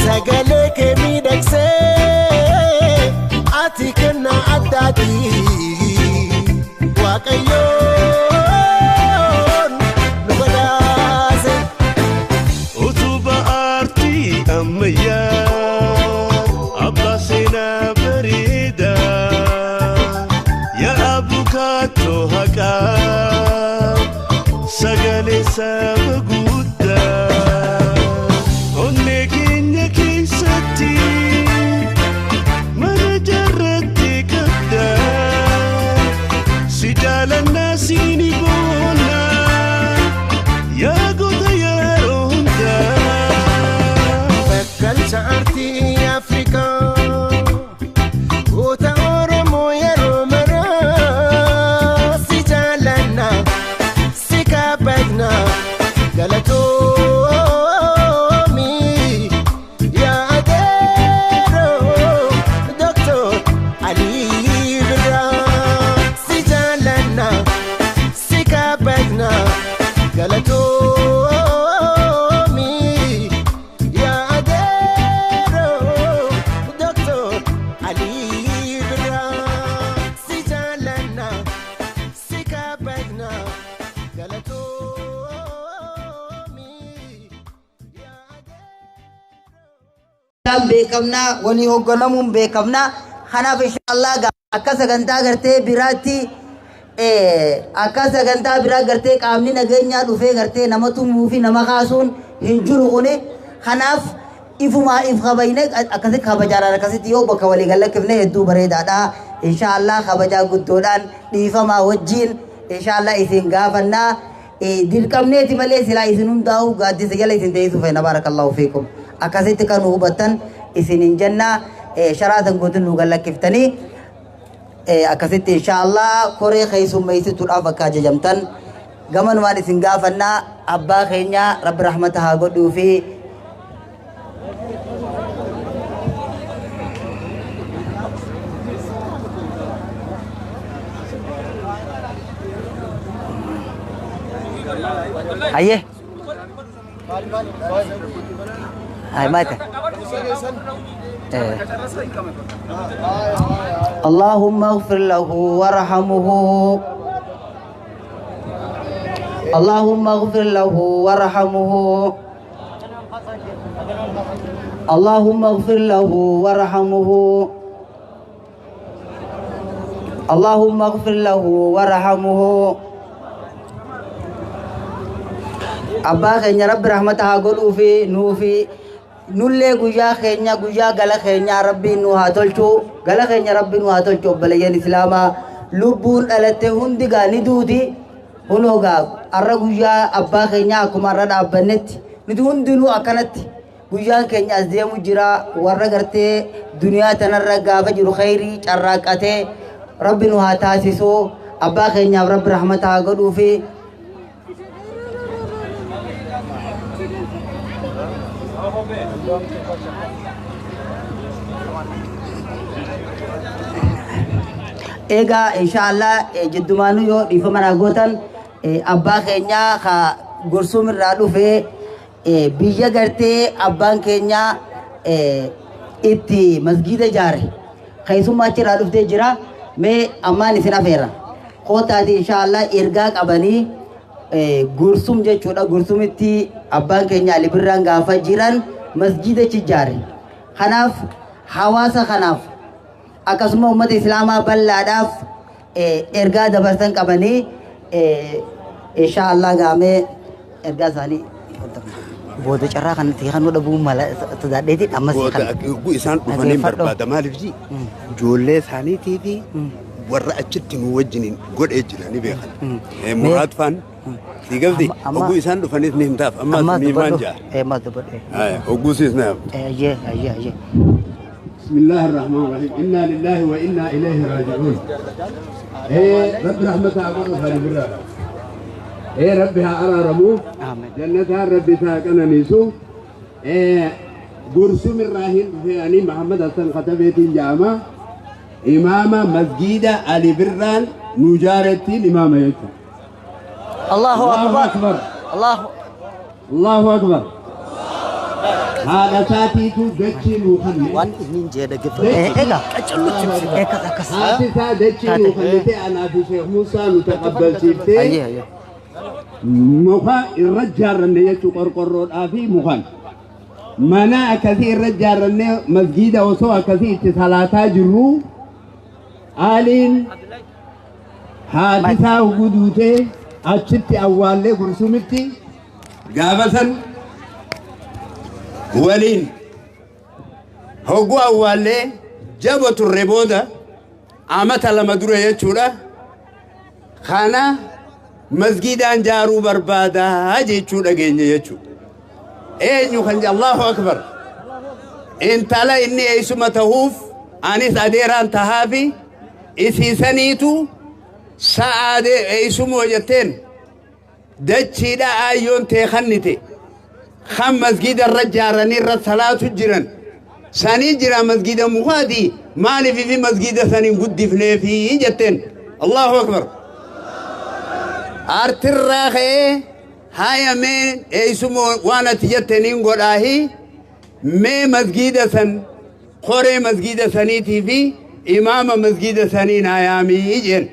Sagalee kee miidhagsee ati kennaa addaati Waaqayyoon nu badhaase. Utubaa aartii ammayyaa abbaa seenaa bareedaa yaa abukaatoo haqaa sagalee saba guddaa. Onnee keenya keessatti mana jaarrattee qabda si jaalannaa siini boonna yaa goota yeroo hundaa. Bakkalcha aartii Afrikaa goota Oromoo yeroo maraa si jaallanna si kabajna galatoomi yaa. Beekamnaa walii hoogganamuun beekamnaa. Kanaaf inshaallah akka sagantaa gartee biraatti, akka sagantaa biraa gartee qaamni nageenyaa dhufee gartee nama tumuu fi nama kaasuun hin jiru kuni. Kanaaf ifumaa if kabayne akkasitti kabajaadhaan akkasitti yoo bakka walii gallakkifne hedduu bareedaadha. Inshaallah kabajaa guddoodhaan dhiifamaa wajjiin inshaallah isin gaafannaa. Dirqamneeti malee silaa isin hundaa'u gaaddisa jala isin teessuu feena. Baarakallahu fiikum. Akkasitti kan nu hubattan isin hin jennaa, sharaa san guutuun nu gallakkiftanii akkasitti inshaallah koree keessummeessituudhaaf akka ajajamtan gamanumaan isin gaafannaa. Abbaa keenya Rabbi rahmata haa godhuu fi Ayyee. Ay, mata. اللهم اغفر له وارحمه، اللهم اغفر له وارحمه، اللهم اغفر له وارحمه، اللهم اغفر له وارحمه. Abbaa keenya Rabbi rahmata haa godhuu fi nuu fi nullee guyyaa keenya, guyyaa gala keenya Rabbiin nu haa tolchu. Gala keenya Rabbiin nu haa tolchu. Obboleeyyan islaamaa, lubbuun dhalatte hundi gaa ni duuti. Hunoo gaa arra guyyaa abbaa keenya akkuma arra dhaabbannetti nuti hundinuu akkanatti guyyaan keenya as deemu jira. Warra gartee duniyaa tanarra gaafa jiru khayrii carraaqqatee Rabbi nu haa taasisu. Abbaa keenyaaf Rabbi rahmata haa godhuu fi Egaa inshaallah jiddumaanuu yoo dhiifama naa gootan, abbaa keenya ka Gursum irraa dhufee, biyya gartee abbaan keenya itti masgiida ijaare, keessummaa achirraa dhuftee jira. Mee ammaan isin afeera, kootaati inshaallah ergaa qabanii. Gursum jechuudha. Gursumitti abbaan keenya Ali Birraan gaafa jiran masgiida ijaare. Kanaaf hawaasa kanaaf akkasuma uummata islaamaa bal'aadhaaf ergaa dabarsan qabanii inshaallah gaamee ergaa isaanii booda carraa kanatti kan nu dhabuu mala sodaadheeti ammas Booda kan yogguu isaan dhufanii Dhageeffadhu. Barbaada maaliif ji ijoollee isaaniitii fi warra achitti nu wajjiniin godhee jira ni beekan. Muraad faan si gabdi Amma hogguu isaan dhufanis ni himtaaf ammas ammas ni himaan dubbadhu jaa. Ammas dubbadhu. Hogguu siis na himta. Ayyee, ayyee, ayyee. بسم الله الرحمن الرحيم، إنا لله وإنا إليه راجعون. إيه رب رحمة أبو خالي برا، إيه ربها أرى رمو. آمين. جنتها ربي ساكن نيسو. إيه قرسم الراهن يعني محمد حسن خطبيتين جامع إمام مسجد علي بران نجارتين إمام يجو. الله الله أكبر. أكبر. الله الله أكبر. هذا ساتيتو دتشي نوخني. Waan inni jee dhaggeeffatu. Egaa akkas akkas. Haati isaa dachii nuu kennite, anaa fi Sheekh Muusaa nu taqabbalchiiftee Ayyee, ayyee. Muka irra ijaarranne jechuu, qorqorroodhaa fi mukan. Mana akkasii irra ijaarranne masgiida osoo akkasii itti salaataa jirru, Aliin haati isaa guduutee achitti awwaallee Gursumitti gaafa san waliin hogguu awwaallee jaba turre. Booda amata 2 dura jechuudha. Kana masgiidaan jaaruu barbaadaa jechuu dhageenya jechuudha. Eenyu kan Allahu akbar. Intala inni eessuma tahuuf anis adeeraan tahaafi isiisaniitu sa'aadee eessumoo jetteen dachiidha aayyoon tee kannite kan masgiida irra jaaranii irra salaatu jiran sanii jira. Masgiida mukaati maaliif fi masgiida saniin guddifneefi jetteen. Allahu akbar. Artirraa ka'ee haya mee eessumoo waan ati jetteniin godhaahi, mee masgiida san koree masgiida saniitii fi imaama masgiida sanii naayaamii jeen.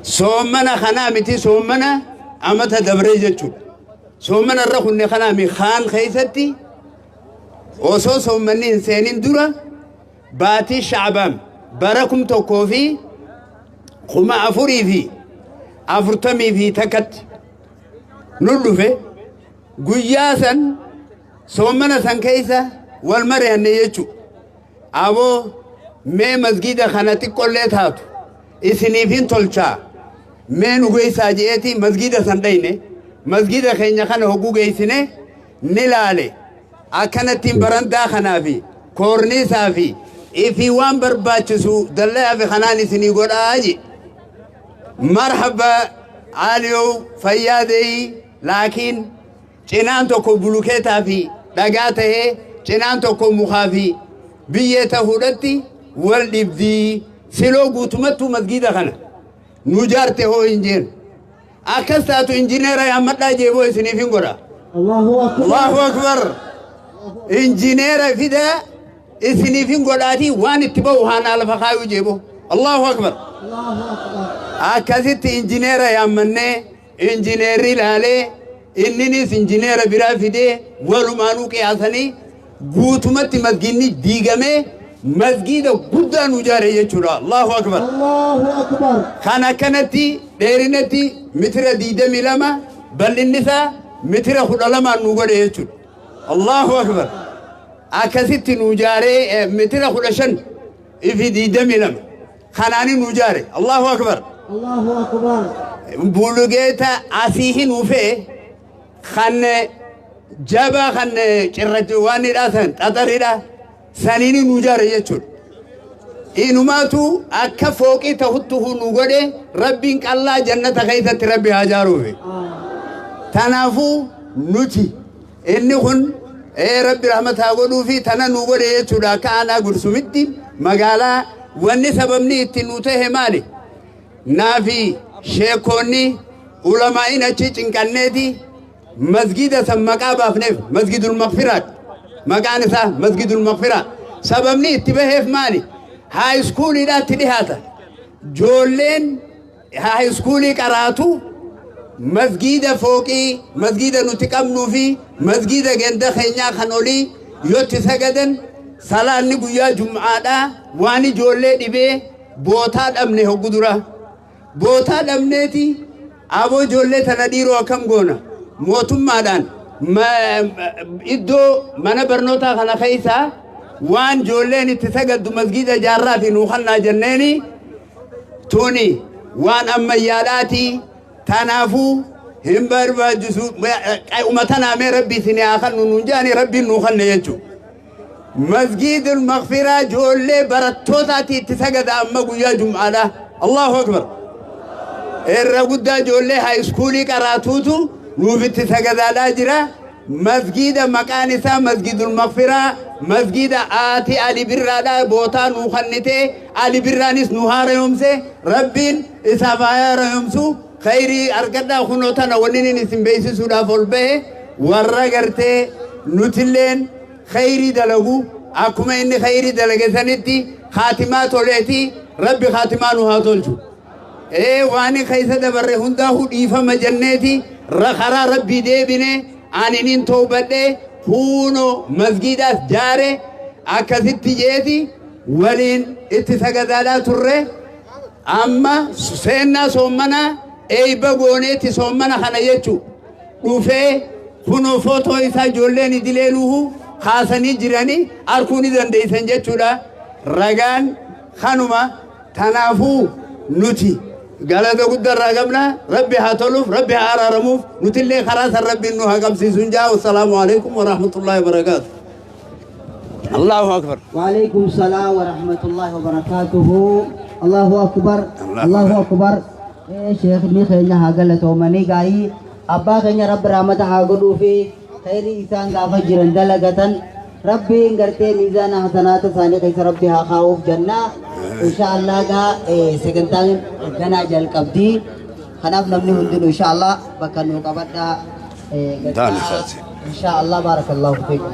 Soommana kanaa miti, soommana amata dabree jechuudha. Soommana irra kunne kanaa mi kaan keessatti. Osoo soommanni hin seenin dura baatii Shacbaan bara 1441tti nu dhufe. Guyyaa san soommana san keessa wal mari'anne jechuudha. Aboo mee masgiida kana xiqqollee taatu isiniif hin tolchaa mee nu geessaa je'eeti masgiida san dhayne. Masgiida keenya kana hogguu geessine ni laale. Akkanattiin barandaa kanaa fi koorniisaa fi ifii waan barbaachisu dallayaa fi kanaan isinii godhaa je. Marhaba Aliyoo fayyaa deeyi, laakiin cinaan tokko bulukeetaa fi dhagaa tahee cinaan tokko mukaa fi biyyee tahuudhatti wal dhibdii, siloo guutumattuu masgiida kana nu jaarte hoo hin jeen. Akkas taatu injineera yaammadhaa jeeboo isiniif hin godha. Allahu akbar. Allahu akbar. Injineera fidaa isiniif hin godhaatii waan itti ba'u haanaa lafa kaayuu jeeboo. Allahu akbar. Allahu akbar. Akkasitti injineera yaammannee injineerri ilaalee inninis injineera biraa fidee walumaanuu qiyaasanii guutumatti masgiidni diigamee masgiida guddaa nu ijaare jechuudha. Allahu akbar. Allahu akbar. Kan akkanatti dheerinatti mitira 22, bal'inni isaa mitira 12n nu godhe jechuudha. Allahu akbar. Akkasitti nu ijaaree mitira 15 ifi 22 kanaani nu ijaare. Allahu akbar. Allahu akbar. Bulugeeta asii hin ufee kan jabaa kan cirrachi waan hidhaa san xaxaridha saniini nu ijaare jechuudha. Inumaatu akka fooqii tahuttu nu godhe. Rabbiin qallaa jannata keessatti rabbi haa jaaruufi. Tanaafuu nuti inni kun rabbi rahmata haa godhuufi tana nu godhe jechuudha. Akka aanaa Gursumitti magaalaa wanni sababni itti nu tahe maali? Naafi sheekonni ulamaa'in achi cinqanneeti masgida san maqaa baafneef Masgidul Maqfiraadha. Maqaan isaa Masgidul Maqfiraa. Sababni itti baheef maali? High schooliidhaatti dhihaata. Joolleen high schoolii qaraatu masgiida fooqii masgiida nuti qabnuu fi masgiida ganda keenyaa kan olii yotti sagadan salaanni guyyaa jum'aadhaa waan ijoollee dhibee bootaa dhabne hoggu dura. Bootaa dhabneeti aboo ijoollee tana dhiiroo akkam goona? Mootummaadhaan iddoo mana barnootaa kana keessaa waan ijoolleen itti sagaddu masgiida jaarraa fi nuu kannaa jenneeni, tuni waan ammayyaadhaati, tanaafuu hin barbaachisu, uummatanaa mee rabbi isin haa kannu nuun jedhani, rabbiin nuu kanne jechuudha. Masgiidul Maqfiraa ijoollee barattootaati itti sagada amma guyyaa jum'aadha. Allahu akbar. Irra guddaa ijoollee high schoolii qaraatuutu nuuf itti sagadaadhaa jira. Masgiida maqaan isaa Masgidul Maqfiraa, masgiida aati Ali Birraadhaa bootaa nuu kannitee Ali Birraanis nu haarayomse, rabbiin isaaf haa haarayomsu. Khayrii argadhaa. Kunoo tana wanni inni isin beeksisuudhaaf ol bahe warra gartee nutilleen khayrii dalagu akkuma inni khayrii dalage sanitti kaatimaa toleeti rabbi kaatimaa nu haa tolchu. Ee waan keessa dabarre hundaa'uu dhiifama jenneeti karaa rabbii deebine aninin toobadhe huunoo masgiidaas jaare akkasitti jeeti waliin itti sagadaadhaa turre. Amma seennaa soommanaa eeyba gooneeti soommana kana jechu dhufee kunoo footoo isaa ijoolleen idilee nuhu kaasanii jiranii arkuu ni dandeeysan jechuudha. Ragaan kanuma. Tanaafuu nuti galata guddaa qabna. Rabbi haa toluuf, rabbi haa araaramuuf, nutillee karaa san rabbiin nu haa qabsiisu jaa. Wassalaamu alaikum warahmatullaahi wabarakaatu. Allahu akbar. وعليكم السلام ورحمة الله وبركاته. الله أكبر. الله أكبر. إيه شيخ ني خينا هاغلتومني غاي أبا خينا رب رحمة هاغدو في خير إنسان غافا جرن دلغتن ربي غرتي ميزان حسنات ثاني خيس ربي ها خاوف جنة إن شاء الله. غا إيه سكنتان غنا جل قبدي خناف نمني هندن إن شاء الله بكنو قبدا إيه داني خاتي. إن شاء الله. بارك الله فيكم.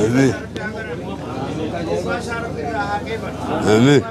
Amiin. Amiin.